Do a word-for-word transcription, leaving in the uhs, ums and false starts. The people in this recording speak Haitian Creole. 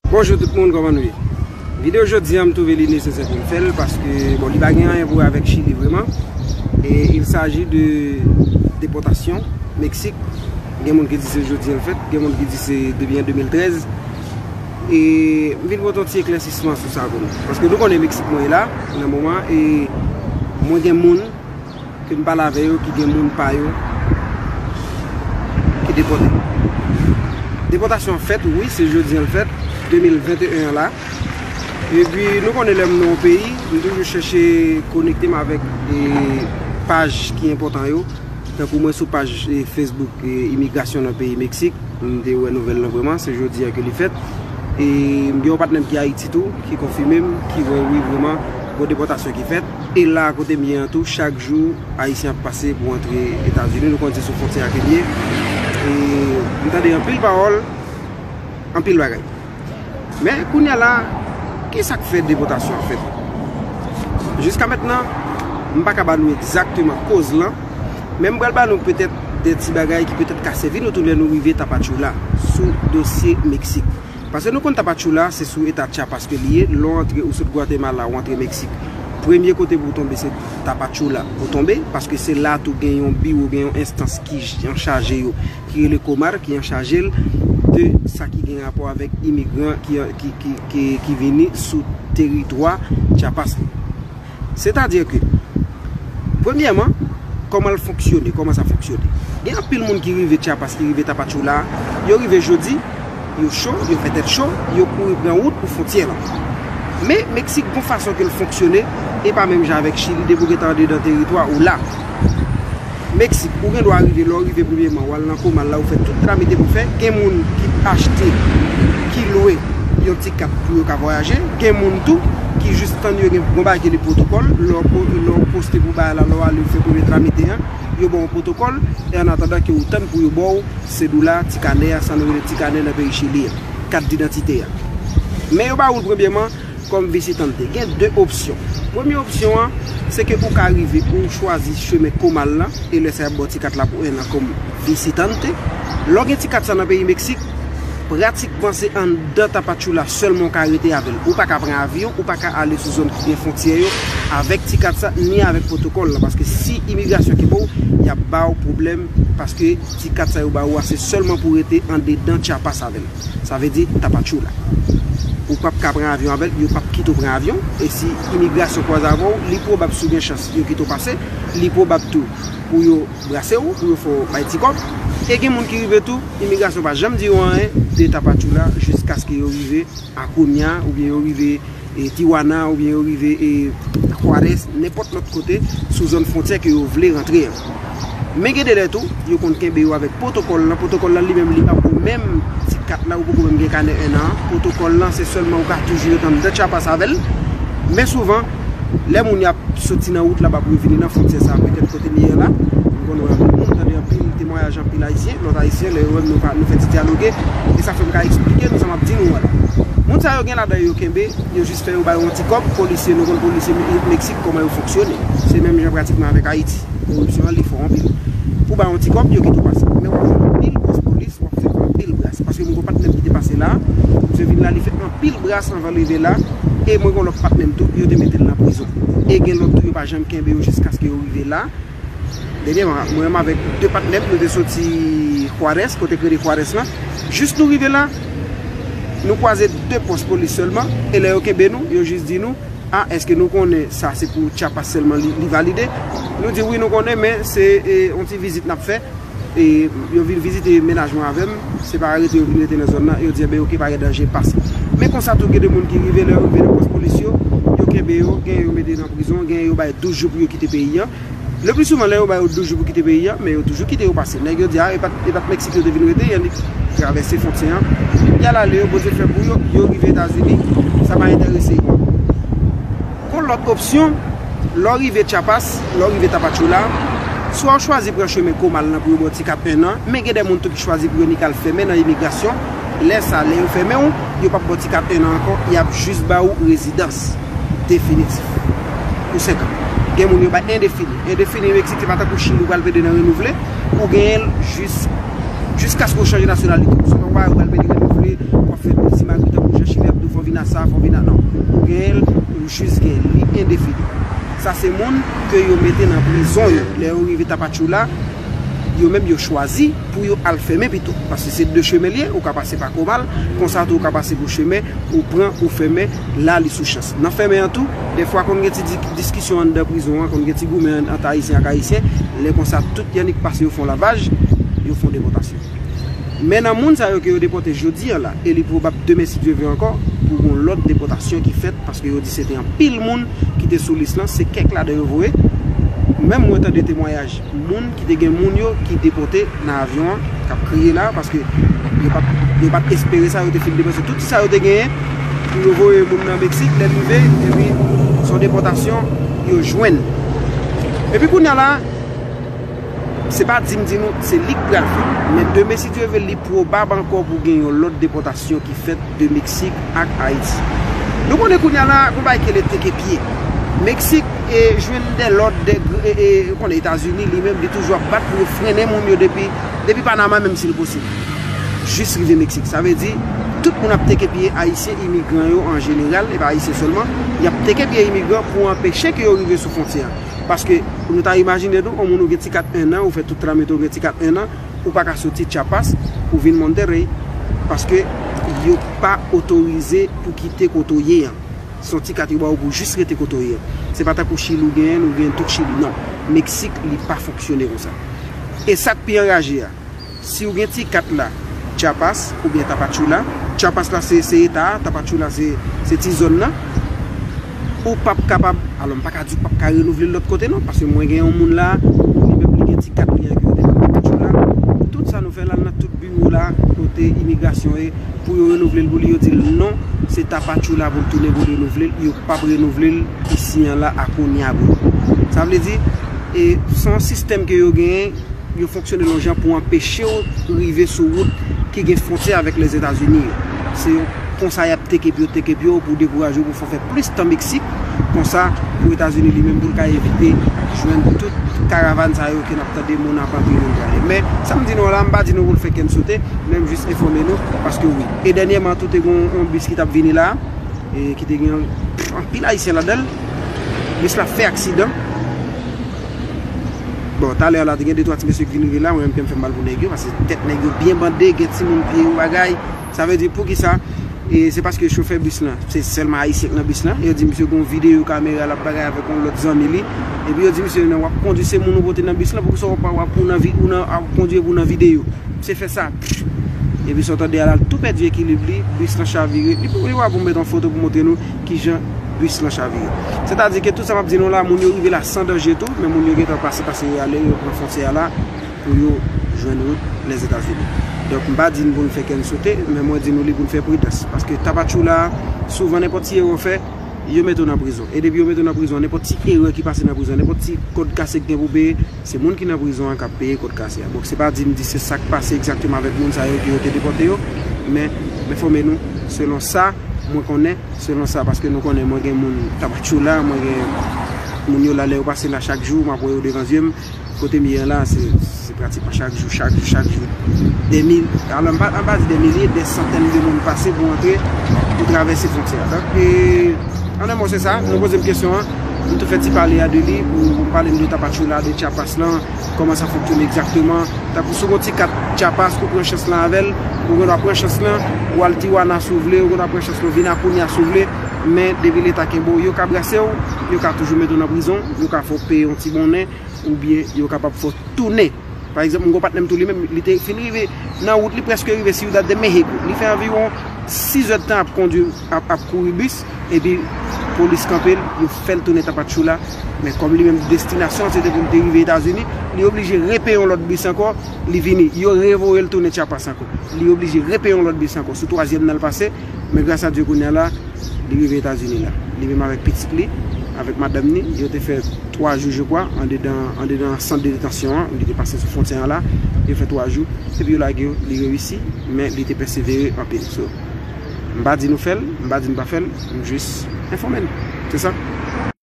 Bonjou tout moun, kòman nou ye? Videyo jodi a, m twouve li nesesè pou m fè l, paske, bon, li pa gen anyen pou wè avèk Chili vrèman. E il s'agit de depòtasyon Meksik. Gen moun ki di se jodi a l fèt, gen moun ki di se depi an de mil trèz. E m vin pote yon ti eklèsisman sou sa pou nou. Paske nou konnen Meksik mwen ye la, nan moman, e mwen gen moun ke m pale avè yo, ki gen moun pa yo ki depòte. Depòtasyon an fèt, wi, se jodi a l fèt, de mil venteyen an la. Epi, nou konnen lè m nan yon peyi, m toujou chèche konekte m avèk, e, paj ki enpòtan yo. Tankou mwen sou paj, e, Facebook, e, imigrasyon nan peyi Meksik. M te wè nouvèl lan vrèman, se jodi a ke li fèt. E m gen yon patnè m ki Ayiti tou, ki konfime m, ki wè wi vrèman gon depòtasyon ki fèt. E la kote m ye an tou, chak jou, Ayisyen ap pase pou antre Etazini. Nou konn se sou fwontyè a ke l ye. E m tande anpil pawòl, anpil bagay. Men, kounye a la, kisa k fè depòtasyon an fèt? Jiska mentnan, m pa ka ba nou egzakteman koz lan, men m pral ba nou petèt de ti bagay ki petèt ka sèvi nou tou lè nou rive Tapachula, sou dosye Meksik. Paske nou konn Tapachula, se sou eta Chiapas ke li ye, lè w antre, ou sot Gwatemala, ou antre Meksik. Premye kote pou w tonbe, se Tapachula pou w tonbe, paske se la tou gen yon biwo, gen yon enstans ki j-, anchaje yo, ki rele COMAR, ki anchaje l de sa ki gen rapò avèk imigran ki, ki, ki, ki, ki vini sou teritwa Chiapas la. Sètadi ke, premyèman, kòman l fonksyone, kòman sa fonksyone? Gen anpil moun ki rive Chiapas, ki rive Tapachula, yo rive jodi, yo cho, yo fè tèt cho, yo kouri pran wout pou fwontyè lan. Men, Meksik, gon fason ke l fonksyone, e pa menm jan avèk Chili, depi w gentan andedan teritwa ou la. Meksik, ou gen dwa rive, lè w rive premyèman, w al nan COMAR la, ou fè tout tramite pou fè. Gen moun ki achte, ki lwe yon ti kat pou yo ka vwayaje. Gen moun tou ki jis tann yo gen yon bagay ki rele pwotokòl. Lè w po-, lè w poste pou bagay la, lè w ale, ou fè premye tramite an, yo ba w yon pwotokòl. E an atandan ke ou tann pou yo ba w sedola, ti kanè a, sa nou rele ti kanè nan peyi Chili a, kat didantite a. Men yo ba ou l premyèman, kòm visitante. Gen de opsyon. Premye opsyon an, se ke ou ka rive, ou chwazi chemen COMAR lan, e lè sa y ap ba w ti kat la pou en an kòm visitante. Lè w gen ti kat sa nan peyi Meksik, pratikman se anndan Tapachula sèlman w ka rete avè l. Ou pa ka pran avyon, ou pa ka ale sou zòn ki gen fwontyè yo avèk ti kat sa, ni avèk pwotokòl lan, paske si imigrasyon kenbe w, y ap ba w pwoblèm, paske ti kat sa yo ba ou a, se sèlman pou w rete andedan Chiapas avè l. Sa vle di Tapachula. Ou p ap ka pran avyon avè l, yo p ap kite w pran avyon. E si imigrasyon kwaze avè w, li pwobab, si w gen chans, yo kite w pase. Li pwobab tou pou yo brase w, pou yo fè w bay ti kòb. E gen moun ki rive tou, imigrasyon pa janm di yo anyen de Tapachula jiskaske yo rive Akonya oubyen yo rive e Tijuana oubyen yo rive e Juárez, nenpòt lòt kote sou zòn fwontyè ke yo vle rantre an. Men gen de lè tou, yo konn kenbe yo avèk pwotokòl lan. Pwotokòl lan li menm, li pa pou menm ti kat la, ou poko menm gen kanè en an an. Pwotokòl lan, se sèlman ou ka toujou rete anndan Chiapas avè l. Men souvan, lè moun y ap soti nan wout la, p ap revini nan fwontyè sa a, petèt kote m ye a la. M konn wè anpil moun, tande anpil temwayaj anpil Ayisyen, lòt Ayisyen, lè yo wè m, nou pa, nou fè ti dyaloge, e sa fè m ka eksplike nou sa m ap di nou an la. Moun sa yo gen ladan yo kenbe, yo jis fè yo ba yo yon ti kòb, polisye, nou konn polisye Me-, Meksik, kòman yo fonksyone. Se menm jan pratikman avèk Ayiti. Koripsyon an, li fò anpil. Pou ba yon ti kòb, yo kite w pase. Men w ap jwenn anpil pòs polis, w ap fè anpil bras. Paske mwen gen yon patnè m ki te pase la, misye vin la, li fè anpil bras anvan l rive la, e mwen gen yon lòt patnè m tou, yo te mete l nan prizon. E gen lòt tou, yo pa janm kenbe yo jiskaske yo rive la. Dènyèman, mwen menm avèk de patnè m, nou te soti Juárez, kote k rele Juárez lan. Jis nou rive la, nou kwaze de pòs polis sèlman, e lè yo kenbe nou, yo jis di nou, "A, èske nou konnen sa se pou Chiapas sèlman li, li valide?" Nou di, "Wi, nou konnen, men se, e, yon ti vizit n ap fè." E yo vin vizite mennaj mwen avè m, se pa rete yo vin rete nan zòn nan, e yo di, "Enben, oke, pa gen danje, pase." Men konsa tou, gen de moun ki rive, lè yo rive nan pòs polis yo, yo kenbe yo, gen yo mete nan prizon, gen yo bay douz jou pou yo kite peyi an. Le pli souvan, lè yo ba yo douz jou pou kite peyi an, men yo toujou kite yo pase. Nèg yo di, "A, e pa t, e pa t Meksik yo te vin rete, y annik travèse fwontyè an." Y al ale, yo, Bondye fè pou yo, yo rive Etazini, sa pa enterese yo. Gon lòt opsyon, lè w rive Chiapas, lè w rive Tapachula, swa w chwazi pran chemen COMAR lan pou yo ba w ti kat en an, men gen de moun tou ki chwazi pou yo nik al fèmen nan imigrasyon. Lè sa, lè yo fèmen w, yo p ap ba w ti kat en an ankò, y ap jis ba w rezidans definitif pou senk an. Gen moun yo bay endefini. Endefini Meksik, se pa tankou Chili, ou pral plede nan renouvle, ou genyen l jis, jiskaske w chanje nasyonalite. Se pa w pral plede renouvle, w ap fè ti magri tankou jan Chili. Sa fò vin a non. Ou genyen l, ou jis genyen l. Li endefini. Sa se moun ke yo mete nan prizon yo. Lè yo rive Tapachula, yo menm yo chwazi pou yo al fèmen pito. Paske se de chemen l ye, ou ka pase pa Komal, konsa tou ou ka pase pou chemen, ou pran, ou fèmen, la li sou chans. Nan fèmen an tou, dèfwa konn gen ti di-, diskisyon anndan prizon an, konn gen ti goumen ant Ayisyen ak Ayisyen, lè konsa tout y annik pase yo fè yon lavaj, yo fè yon depòtasyon. Men nan moun sa yo ke yo depòte jodi a la, e li pwobab demen si Dye vle ankò, pou gon lòt depòtasyon ki fèt, paske yo di se te anpil moun ki te sou lis lan, se kèk ladan yo voye. Menm mwen tande temwayaj moun ki te gen moun yo ki depòte nan avyon an, k ap kriye la, paske yo pa t, yo pa t espere sa, yo te fin depanse tout sa yo te genyen pou yo voye moun nan Meksik, lè l rive, epi se yon depòtasyon yo jwenn. Epi kounye a la, se pa di m di nou, se li k pral fè. Men demen, si Dye vle, li pwobab ankò pou gen yon lòt depòtasyon ki fèt de Meksik ak Ayiti. Nou konnen kounye a la, gon bagay ki rele teke pye. Meksik e jwenn de lòd de, e, e, ou konnen Etazini li menm, li toujou ap bat pou yo frennen moun yo depi, depi Panama, menm si l posib. Jis rive Meksik. Sa vle di, tout moun ap teke pye Ayisyen imigran yo an jeneral, e pa Ayisyen sèlman, y ap teke pye imigran pou anpeche ke yo rive sou fwontyè a. Paske, nou ta imajine nou, yon moun ou gen ti kat en an, ou fè tout tramite, ou gen ti kat en an, ou pa ka soti Chiapas pou vin Monterrey, paske yo pa otorize pou kite kote w ye an. Se yon ti kat yo ba w pou jis rete kote w ye an. Se pa tankou Chili ou genyen l, ou genyen tout Chili. Non. Meksik, li pa fonksyone konsa. E sa k pi anraje a, si w gen ti kat la, Chiapas oubyen Tapachula, Chiapas la se, se eta a, Tapachula se, se ti zòn nan, ou p ap kapab, alò m pa ka di w p ap ka renouvle l lòt kote non, paske mwen gen yon moun la, li menm li gen ti kat li an ke yo te ban Tapachula. Tout sa nou fè la, l nan tout biwo la, kote imigrasyon ye, pou yo renouvle l pou li, yo di l non, se Tapachula pou l tounen pou l renouvle l, yo p ap renouvle l isi an la a kounye a pou li. Sa vle di, e, se yon sistèm ke yo genyen, yo fonksyone yon jan pou anpeche w rive sou wout ki gen fwontyè avèk Lèzetazini yo. Se konsa y ap teke pye w, teke pye w pou dekouraje w, pou fè w fè plis tan Meksik. Konsa, pou Etazini li menm, pou l ka evite jwenn tout karavàn sa yo ke n ap tande moun ap antre, moun prale. Men, sa m di nou la, m pa di nou pou n fè kè n sote, men m jis enfòme nou, paske wi. E dènyèman tou, te gen yon bis ki t ap vini la, e ki te gen anpil Ayisyen ladan l. Bis la fè aksidan. Bon, talè a la, te gen de twa ti mesye ki vin rive la, mwen menm kè m fè m mal pou nèg yo, paske tèt nèg yo byen bande, gen timoun pye yo bagay. Sa vle di, poukisa? E se paske chofè bis lan, se sèlman Ayisyen k nan bis lan. Yo di misye gon videyo kamera l ap bagay avèk yon lòt zanmi li. Epi yo di misye, "Non, w ap kondwi, se moun ou pote nan bis lan, poukisa w pa w ap, ou nan vi-, ou nan, ap kondwi epi w nan videyo?" Misye fè sa. Epi sa w tande a la, l tou pèdi ekilib li, bis lan chavire. Li, li pa pou m met yon foto pou montre nou kijan bis lan chavire. Sètadi ke tout sa m ap di nou la, moun yo rive la san danje tou, men moun yo gentan pase, pase yo ale, yo pran fwontyè a la pou yo jwenn wout Lèzetazini. Donk, m pa di n pou n fè kè n sote, men mwen di nou li pou n fè pridans. Paske Tapachula, souvan nenpòt ti erè w fè, yo mete w nan prizon. E depi yo mete w nan prizon, nenpòt ti erè ki pase nan prizon, nenpòt ti kòd kase k gen pou peye, se moun ki nan prizon an k ap peye kòd kase a. Bon, se pa di m di se sa k pase egzakteman avèk moun sa yo ke yo te depòte yo, men m enfòme nou selon sa mwen konnen, selon sa, paske nou konnen mwen gen moun Tapachula, mwen gen moun yo la, lè yo pase la chak jou, m ap wè yo devan zye m. Kote m ye an la, se, se pratikman chak jou, chak jou, chak jou. Dè mil, alò, m pa, m pa di dè milye, dè santèn de moun pase pou antre, pou travèse fwontyè a. Donk, e, an en mo, se sa. Nou poze m kesyon an. M tou fè ti pale a de li, pou, pou pale m de Tapachula, de Chiapas lan, kòman sa fonksyone egzakteman. Tankou si w gon ti kat Chiapas, ou pran chans lan avè l, ou gen dwa pran chans lan, ou al Tijuana si w vle, ou gen dwa pran chans lan, vin Acuña si w vle, men depi Leta kenbe w, yo ka brase w, yo ka toujou mete w nan prizon, yo ka fè w peye yon ti monnen, oubyen yo kapab fè w tounen. Pa egzanp, m gon patnè m tou li menm, li te fin rive nan wout, li prèske rive Ciudad de México. Li fè anviwon sis èdtan ap kondwi, ap, ap kouri bis, epi polis kanpe l, yo fè l tounen Tapachula. Men kòm li menm destinasyon se te pou l te rive Etazini, li oblije repeye yon lòt bis ankò, li vini. Yo revoye l tounen Chiapas ankò. Li oblije repeye yon lòt bis ankò. Sou twazyèm nan l pase, men gras a Dye kounye a la, li rive Etazini la. Li menm avèk pitit li, avèk madanm ni, yo te fè twa jou, je kwa, andedan, andedan sant de detansyon an, li te pase sou fwontyè an la, yo fè twa jou, epi yo lage yo, li reyisi, men li te pèsevere anpil. So, m pa di nou fè l, m pa di n pa fè l, m jis enfòme n. Se sa.